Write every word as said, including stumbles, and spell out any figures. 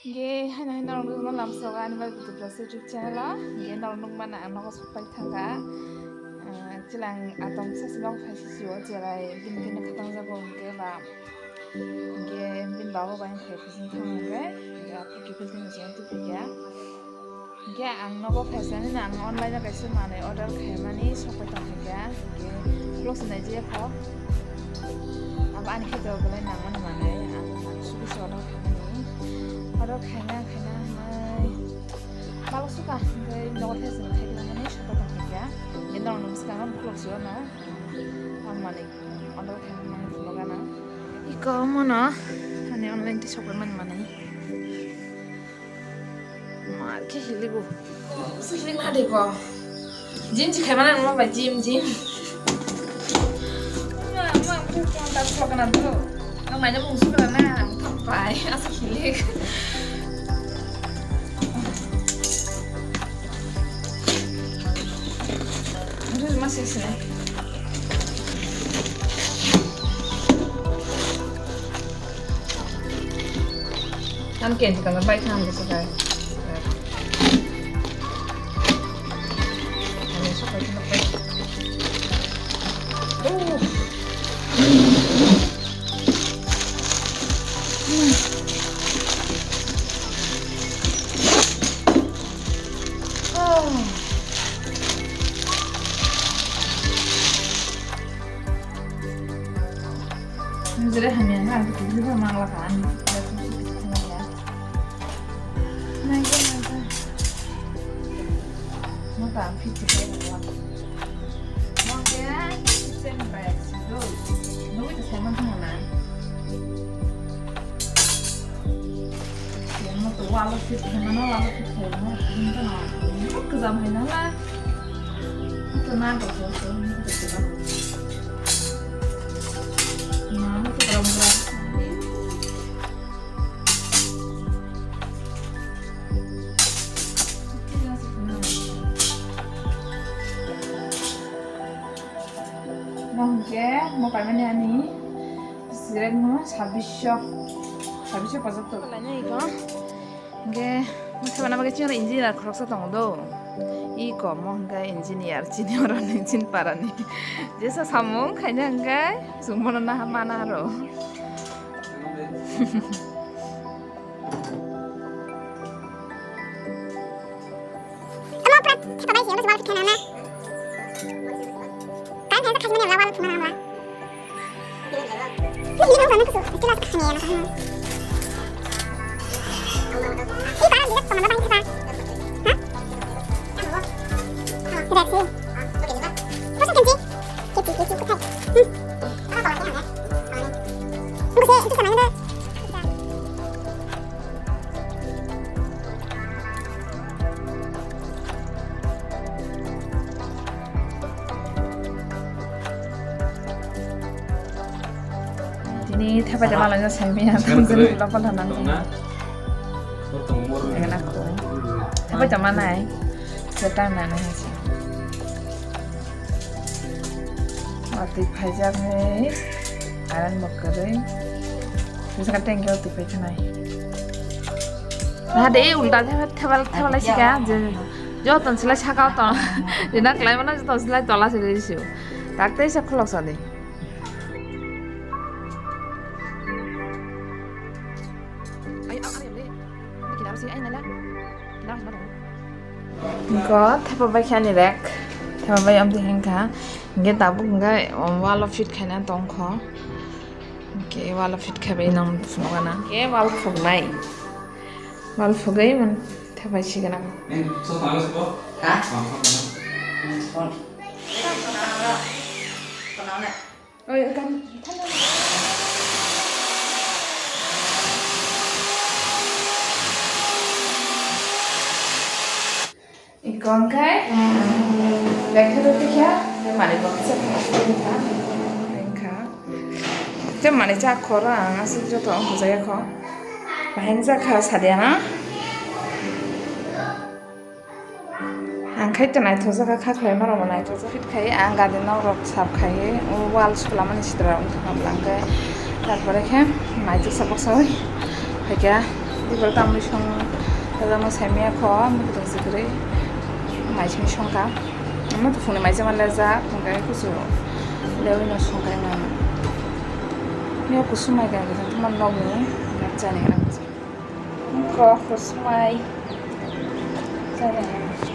Hingke haino haino norok nukjakno lamsogo ani bai Budu Vlogs YouTube channel o. Hingke norok nukmano ang nogo sokpai thangkha. Ah, chilang atong sasi nogo phaisi sio, cherai bini khe nokha tangjago hingke ba. Hingke bini baba bai phai phaising thang hingke, hingke aphuru kifil tini sini tupikya. Hingke ang nogo phaisani ang online o kaisa manwi order khaimani sokpai tongkha. Hingke vlogs naijaya kho. Abo ani khe to belai nangmani manwi ang sugi se order khaimani. Order khaina khaina hwnwi balo suka hingke nogo phaisani khaiklamani sokpai tongkha. Hingke norokni bwskango vlogs o no ang manwi order khaimani phunukgana. Iko mono ani online tei sokpai mani manwi. Mar khe hiligo. Sihlik na de ko. Jim ji khaimana mo ba jim jim. Ma ma ko ko ta so kana do. Ang mai na mo su kana na. Pai asa hilik. Ini masih sini. Tam ken ti kala bai tham de sakai. Ani sakai ti bai. Oh. Oh. Jere hamya na, aku tuh juga mangla kan. Naik ya, naik ya. Mau tak fit kita ya, mau ya, sen baik sih, do. Nunggu itu saya mana? Yang mau tuh walau fit, yang mana walau fit saya mau, ini kan, ini kan kezam ini lah. Ito na, ito, ito, ito, ito. Na, ito, ito, ito. Mo hingke, mo paimani ani, sirek mo sabbish, sabbish pojok to. Kalai na iko. Hingke, mokhe bana bagwi chini engineer khoroksa tongo do. I kom, mo hingke engineer, chini oroni, chini parani. Jesa samung khaina hingke, sungbono naha mana aro. Tamo pura thapa bai se, wala thana na. Kan kan sa khajmani wala wala thana na. Tini thepai jama lai sai manya, tong jani pula pala nang. Thepai jama nai. Setan nana hasi. Watwi phaijak ni aran bo kwrwi. Bisa ka tengke watwi phai thanai. Na de ulta theba theba theba lai sika je joton sila saka ton. Je na klai mana joton sila tola sila isu. Tak tei sa khulok sali. Go, thepa bai khe ani rek. Thepa bai amtwi hengkha. Hingke tabuk hingke, um, wall o fit khaina tongkho. Hingke wall o fit khabai nang phunukgana. Hingke wall phuknai. Wall phugwi man thepai sigana. Ha? Oi, kan. Iko hingke, lekha rw tikha, mani bo kisa kha, kha. Kisa mani cha khoro ang aswk joto hojaya kho. Bahai jakha sadia na. Ang khai to naithok jakha, kha khlai ma rok bo naithok jak. Fit khai ang gari nok rok sap khai o wall sulamani sitra wng thang bwla hwnkhe. Tarpore khe naithok sa boksa oi. Haikhe Ibar tamni song, tamo saimia kho, mukdang sikri, mai sini songka. Amo to phone mai jama le ja, phone kai kusu. Lewi no songkai man. Ni kusumai ga ga tamo nokni, nak jani ang. Ko kusumai. Jani.